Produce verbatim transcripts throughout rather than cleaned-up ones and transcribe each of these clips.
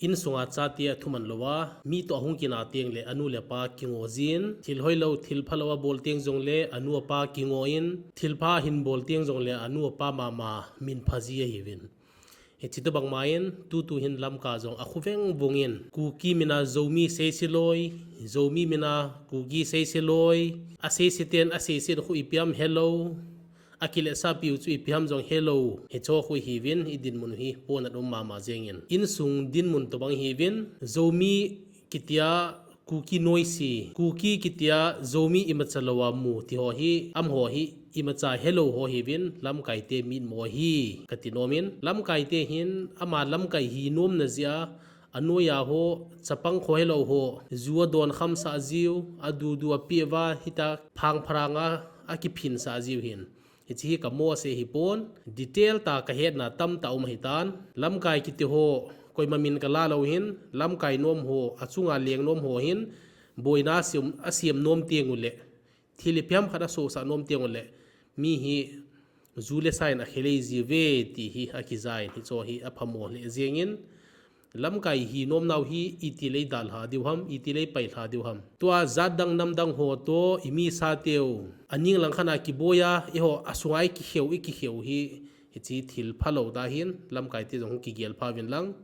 Insunga chate athuman louva, mi toh ahung kinah teng le anu le apa kingo jin, thil hoilou, thil phalou abol teng jongle anu apa kingo in, thil pha ahin bol teng jongle anu apa mama min pha ji ahiuvin. Hiche tobang ma in, tutu hin Lamka jong akhu vengvung in, Kuki mina Zomi seise loi, Zomi mina Kuki seise loi, aseise ten aseise khu ipi ham helou, akiletsah piu chu ipi ham jong helou, hicho khu ihiuvin, idinmun u hi pon aum mama jengin. Insung dinmun tobang ihiuvin, Zomi kitia Kuki noise, Kuki kitia Zomi imacha louva mu ti ho hi, amaho hi imacha helou ho ihiuvin, lamkaite mitmo ahi, kati nom in. Lamkaite hin ama lamkai hi nomna jeh a, anoiya ho, chapang kho helou ho, ju adon khamsah jiu, adudu apeh uva, hitia phang pharang a, akiphinsah jiu hin. Hiche hi kamo se hipon, detail tah kahetna tamtah um ahitan. Lamkai kiti ho, koima min kala lou hin, lamkai nom ho, achunga leng nom ho hin, boina asem, asem nom teng uleh, thil ipi ham khat asohsah nom teng uleh, mi hi ju le sa in akhelei jiuve ti hi akija in, hicho hi aphamo lheh jengin, lamkai hi nomnau hi iti le idalha diu ham, iti le ipailha diu ham. Tua jat dang nam dang ho toh, imi sateu, aning lang khat a kiboi a, eiho asunga ikikheu, ikikheu hi, hiche thil phalou tah hin, lamkaite jong kigelpha uvin lang.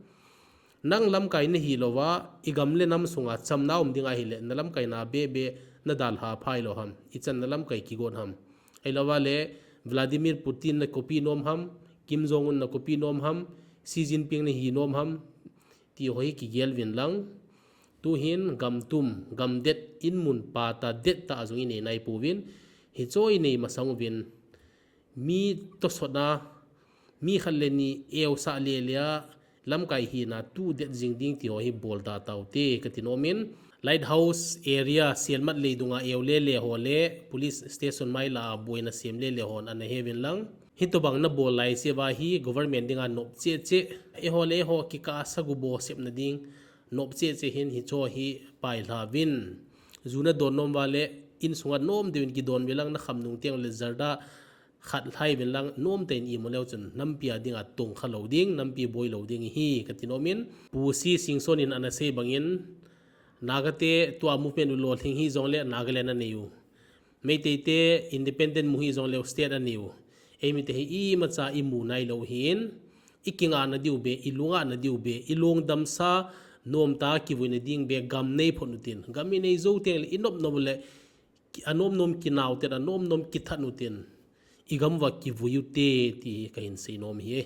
Nang lamkai nahi louva, igam le nam sunga chamna um ding ahile, nalamkaina bebe nadalha phai lou ham, ichan nalamkai kigon ham. Ahilouva le, Vladimir Putin na copy nom ham, Kim Jong Un na copy nom ham, Xi Jinping nahi nom ham, ti ho hi kigel uvin lang. Tuhin gam tum, gam det, inmun pata det tah jong inei naipouvin, hicho inei masang uvin, mi tosotna, mi khat le ni eosah lele a, lamkai hina tudet jing ding ti ho hi bolda taute, kati nom in. Lighthouse area, Sielmat leidunga eo lele ho le, police station mai lah a boina sem lele hon ana heuvin lang. Hitobang nabol laise uva hi, government dinga nop cheh cheh, eiho le eiho kikah a sagu bosepna ding, nop cheh cheh hin hicho hi pailha uvin. Ju nadon nom uva le, insunga nom deuvin kidon uvin lang, nakham nung teng le jarda khat lhai uvin lang, nomtah in imu leu chun, nampi a dinga tongkha lou ding, nampi boi lou ding ahi, kati nom in. Pu C Singson in ana sei bangin, Nagate tua movement u lolhing hijongle Nagaland aneiu, Meiteite independent mu hijongleu state aneiu, eimite hi imacha imu nailou hin, ikingahna diu be, ilungahna diu be, ilungdamsa, nomtah a kivuina ding be gam neiphot utin. Gam inei jou teng le inop nop le, ki-, anom nom kinaotet, anom nom kithat utin, igam uva kivui ute ti kahin sei nom ahi.